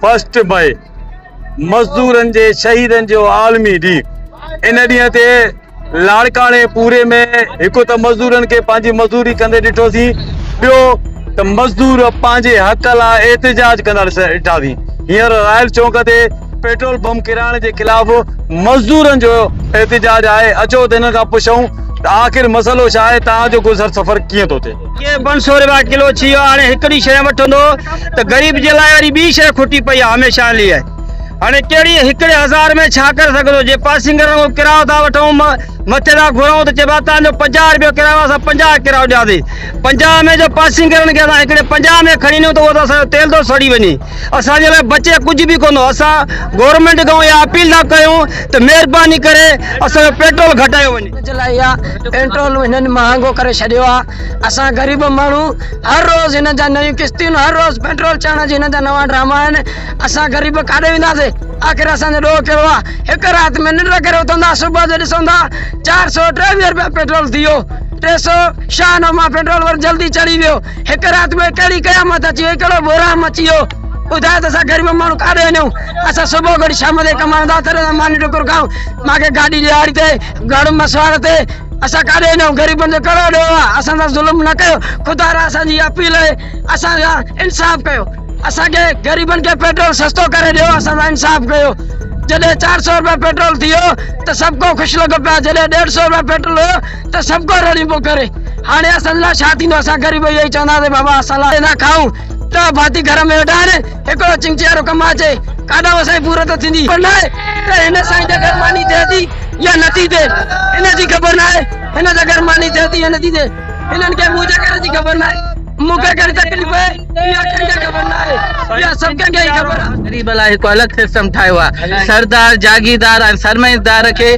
First مئي مزدورن جي شهيدن جو عالمي ڏينهن ان ڏينهن تي لاڙڪاڻي پوري ۾ هڪ ته مزدورن کي پنهنجي مزدوري ڪندي ڏٺوسين ٻيو ته مزدور پنهنجي حق لاء احتجاج ڪندا ڏٺاسين هينئر رائل چونڪ تي پيٽرول بم ڪيرائڻ جي خلاف مزدورن جو احتجاج آهي اچو ته هنن کان پڇون ته آخر مسئلو ڇا آهي توهان جو گذر سفر ڪيئن ٿو ٿئي. ڪي 500 رپيا ڪلو ٿي ويو هاڻي هڪڙي شيء وٺندو ته غريب جي لاء وري ٻي شيء کٽي پئي آهي هميشه لئي هاڻي ڪهڙي هڪڙي هزار ۾ ڇا ڪري سگهندو جي پاسينگرن کان ڪرايو ٿا وٺون مٿي ٿا گهرون ته چئبو آهي توهان جو 50 رپيو ڪرايو آهي اسان 50 ڪرايو ڏياسين 50 ۾ جو پاسينگرن کي اسان هڪڙي 50 ۾ کڻي وڃون ته اهو ته اسان جو تيل ٿو سڙي وڃي اسان جي لاء بچي ڪجهه به ڪونه اسان گورنمينٽ کان اها اپيل ٿا ڪيون ته مهرباني ڪري اسان جو پيٽرول گهٽايو وڃي. جي لاء اها پيٽرول هنن مهانگو ڪري ڇڏيو آهي اسان غريب ماڻهو هر روز هنن جا نيون قسطيون هر روز پيٽرول چڙهڻ جي هنن جا نوان ڊراما آهن اسان غريب ڪاڏي وينداسين آخر اسان جو ڏوهه ڪهڙو آهي هڪ رات ۾ ننڊ ڪري اٿندا صبح جو ڏسندا 423 رپيا پيٽرول ٿي ويو 396 مان پيٽرول وري جلدي چڙهي ويو هڪ رات ۾ ڪهڙي قيامت اچي وئي ڪهڙو بحران مچي ويو ٻڌاء ته اسان غريب ماڻهو ڪاڏي وڃون اسان صبح کان وٺي شام تائين ڪمائون ٿا تڏهن ماني ٽڪر کائون مان کي گاڏي ڏياري تي گهڙ مسواڙ تي اسان ڪاڏي وڃون غريبن جو ڪهڙو ڏوهه آهي اسان سان ظلم نه ڪيو خدا را اسان جي اپيل آهي اسان سان انصاف ڪيو اسان کي غريبن کي پيٽرول سستو ڪري ڏيو اسان سان انصاف ڪيو جڏهن 400 روپيا پيٽرول ٿي ويو ته سڀ ڪو خوش لڳو پيو جڏهن 150 روپيا پيٽرول هيو ته سڀ ڪو رڙيون پيو ڪري هاڻي اسان لاء ڇا ٿيندو اسان غريب اهو ئي چونداسين بابا اسان لاء نه کائون ته ڀاتي گهر ۾ ويٺا آهن هڪڙو چنگچي وارو ڪم اچي ڪاڏانهن اسان جي پورت ٿيندي خبر ناهي ته هن سائين جي گهر ماني ٿئي ٿي يا نٿي ٿئي هن جي خبر ناهي هن جي گهر ماني ٿئي ٿي يا نٿي ٿئي هنن کي منهنجي گهر جي خبر ناهي مون کي ڪهڙي تڪليف آهي اها ڪنهن کي خبر ناهي اها سڀ ڪنهن کي ئي خبر آهي. غريب لاء هڪ الڳ سسٽم ٺاهيو آهي سردار جاگيردار ۽ سرمائيدار کي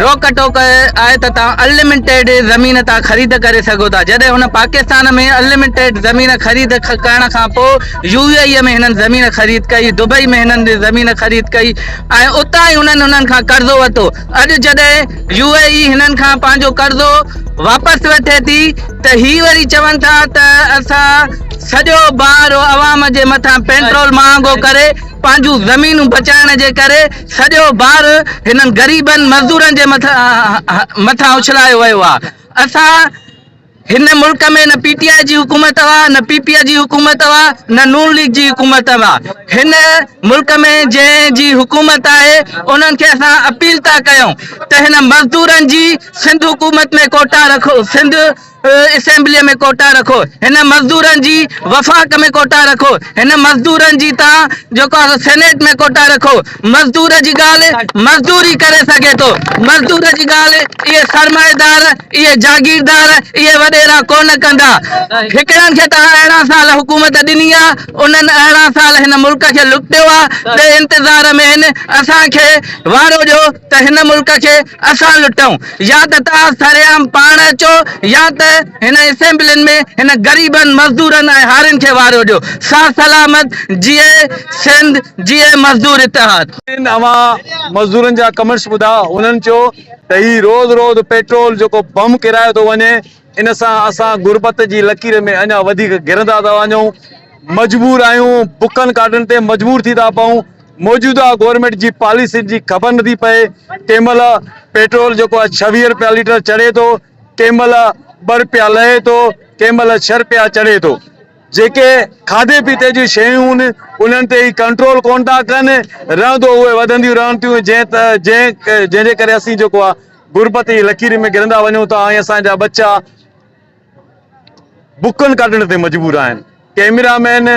روڪ ٽوڪ آهي ته توهان انلميٽيڊ زمين تان خريد ڪري سگهو ٿا جڏهن هن پاڪستان ۾ انلميٽيڊ زمين خريد ڪرڻ کان پوء يو اي اي ۾ هنن زمين خريد ڪئي دبئي ۾ هنن زمين خريد ڪئي ۽ اتان ئي انهن انهن کان قرضو ورتو اڄ جڏهن يو اي اي هنن کان پنهنجو قرضو واپس وٺي ٿي ته هي وري چون ٿا ته اسان سڄو بار عوام جي مٿان پيٽرول مهانگو ڪري پنهنجون زمينون بچائڻ جي ڪري سڄو بار هنن غريبن مزدورن جي مٿان اڇلايو ويو آهي. اسان هن ملڪ ۾ نه پي ٽي آء جي حڪومت هئا نه پي پي جي حڪومت هئا نه نون ليگ جي حڪومت هئا هن ملڪ ۾ جنهن جي حڪومت آهي انهن کي اسان اپيل ٿا ڪيون ته هن مزدورن جي سنڌ حڪومت ۾ ڪوٽا رکو سنڌ اسيمبليء ۾ ڪوٽا رکو، هن مزدورن جي وفاق ۾ ڪوٽا رکو، هن مزدورن جي تان جيڪو آهي سو سينيٽ ۾ ڪوٽا رکو، مزدور جي ڳالهه مزدور ئي ڪري سگهي ٿو، مزدور جي ڳالهه اهي سرمائيدار، اهي جاگيردار، اهي وڏيرا ڪونه ڪندا، هڪڙن کي توهان 18 سال حڪومت ڏني آهي، انهن 18 سال هن ملڪ کي لٽيو آهي، ٻئي انتظار ۾ آهن، اسان کي وارو ڏيو ته هن ملڪ کي اسان لٽون. يا ته توهان سرعام پاڻ اچو يا ته هن اسيمبلين ۾ هن غريبن، مزدورن ۽ هارين کي وارو ڏيو. ساھ سلامت، جيئي سنڌ، جيئي مزدور اتحاد. اوهان مزدورن جا ڪمينٽس ٻڌا انهن چيو ته هي روز روز پيٽرول جيڪو بم ڪيرايو ٿو وڃي ان سان اسان غربت جي لڪير ۾ اڃا وڌيڪ گرندا ٿا وڃون مجبور آهيون بکن ڪاٽڻ تي مجبور ٿي ٿا پئون موجوده گورنمينٽ جي پاليسين جي خبر نٿي پئي ڪنهن مهل پيٽرول جيڪو آهي 26 رپيا ليٽر چڙهي ٿو ڪنهن مهل 2 رپيا لهي ٿو ڪنهن مهل 6 رپيا چڙهي ٿو جيڪي کاڌي پيتي جون شيون آهن انهن تي هي ڪنٽرول ڪون ٿا ڪن رهندو اهي وڌنديون رهن ٿيون جنهن ته جنهن جنهن جي ڪري اسين جيڪو آهي غربت جي لڪير ۾ گرندا وڃون ٿا ۽ اسان جا ٻچا بکن ڪاٽڻ تي مجبور آهن. ڪئميرا مين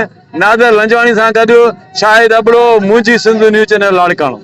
نادر لنجواڻي سان گڏ شاهد ابڙو، منهنجي سنڌ نيوز چينل لاڙڪاڻو.